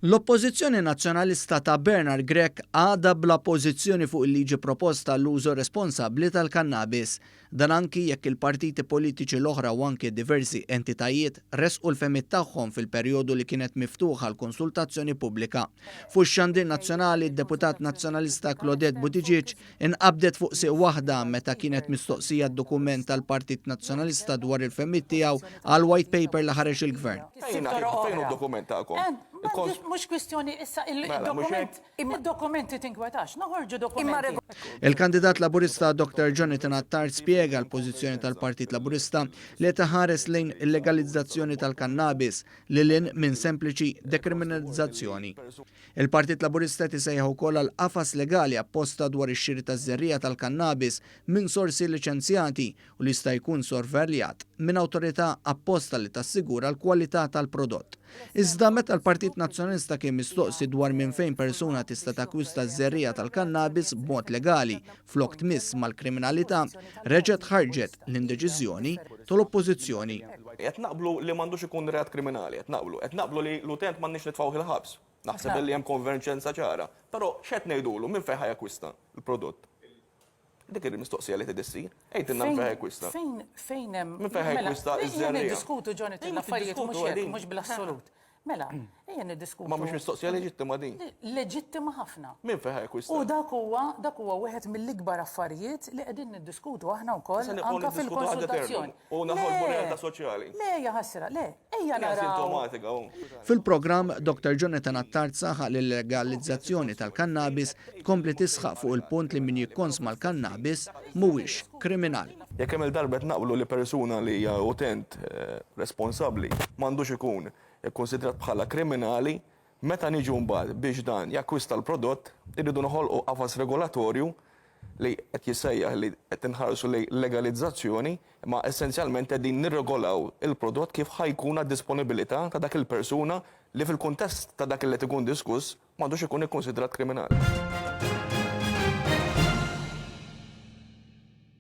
L-Oppożizzjoni Nazzjonalista ta' Bernard Grech għadha bla pożizzjoni fuq il-liġi proposta għall-użu responsabbli tal-kannabis. Dan anki jekk il-partiti politiċi l-oħra u anki diversi entitajiet ressqu l-fehmiet tagħhom fil-perjodu li kienet miftuħa l-konsultazzjoni pubblika. Fuq ix-xandir nazzjonali d-Deputat Nazzjonalista Claudette Buttigieg inqabdet fuq sieq waħda meta kienet mistoqsija d-dokument tal-Partit Nazzjonalista dwar il-fehmiet tiegħu għall-White Paper li ħareġ il-Gvern. Fejn hu d-dokument tagħkom? Mhux kwistjoni issa il-dokument, id-dokumenti tinkwetax, noħorġu dokumenti. Il-kandidat Laburista Dr Jonathan Attard spjega l-pożizzjoni tal-Partit Laburista li qed iħares lejn il-legalizzazzjoni tal-kannabis lil hinn minn sempliċi dekriminalizzazzjoni. Il-Partit Laburista qed isejjaħ ukoll għal qafas legali apposta dwar ix-xiri taż-żerriegħa tal-kannabis minn sorsi liċenzjati u li jista' jkun sorverljat minn awtorità apposta li tassigura l-kwalità tal-prodott. Iżda meta l-Partit Nazzjonalista kien mistoqsi dwar minn fejn persuna tista' takkwista ż-żerriegħa tal-kannabis b'mod legali flok tmiss mal-kriminalità, reġgħet ħarġet l-indeċiżjoni tal-Oppożizzjoni. Qed naqblu li m'għandux ikun reat kriminali, qed naqblu. Qed naqblu li l-utent m'għandniex nitfgħuh il-ħabs. Naħseb li hemm konverġenza ċara. Però x'qed ngħidulu, minn fejn ħa jakkwista l-prodott? Dik il-mistoqsija li trid issir. Għidilna minn fejn ħa jakkwista. Fejn fejn hemm. Minn fejn ħa jakkwista ż-żerriegħa? Ejja niddiskutu Jonathan l-affarijiet mhux hekk, mhux bl-assolut. Mela, ejja niddiskutu. Ma mhux mistoqsija leġittima din? Leġittima ħafna. Min fejn ħa jakkwista? U dak huwa dak huwa wieħed mill-ikbar affarijiet li qegħdin niddiskutu aħna wkoll anke fil-konsultazzjoni. U naħolqu realtà soċjali. Le, jaħasra, le, ejja naraw. Sintomatika hu. Fil-programm, Dr Jonathan Attard saħaq li l-legalizzazzjoni tal-kannabis tkompli tisħaq fuq il-punt li min jikkonsma l-kannabis mhuwiex kriminal. Jekk kemm-il darba qed naqblu li persuna li hija utent responsabbli m'għandux ikun ikkunsidrat bħala kriminali, meta niġu mbagħad biex dan jakkwista l-prodott, irridu noħolqu qafas regolatorju li qed jissejjaħ li qed inħarsu lejn legalizzazzjoni, imma essenzjalment qegħdin nirregolaw il-prodott kif ħa jkun għad-disponibilità ta' dak il-persuna li fil-kuntest ta' dak li qed ikun diskuss m'għandux ikun ikkunsidrat kriminali.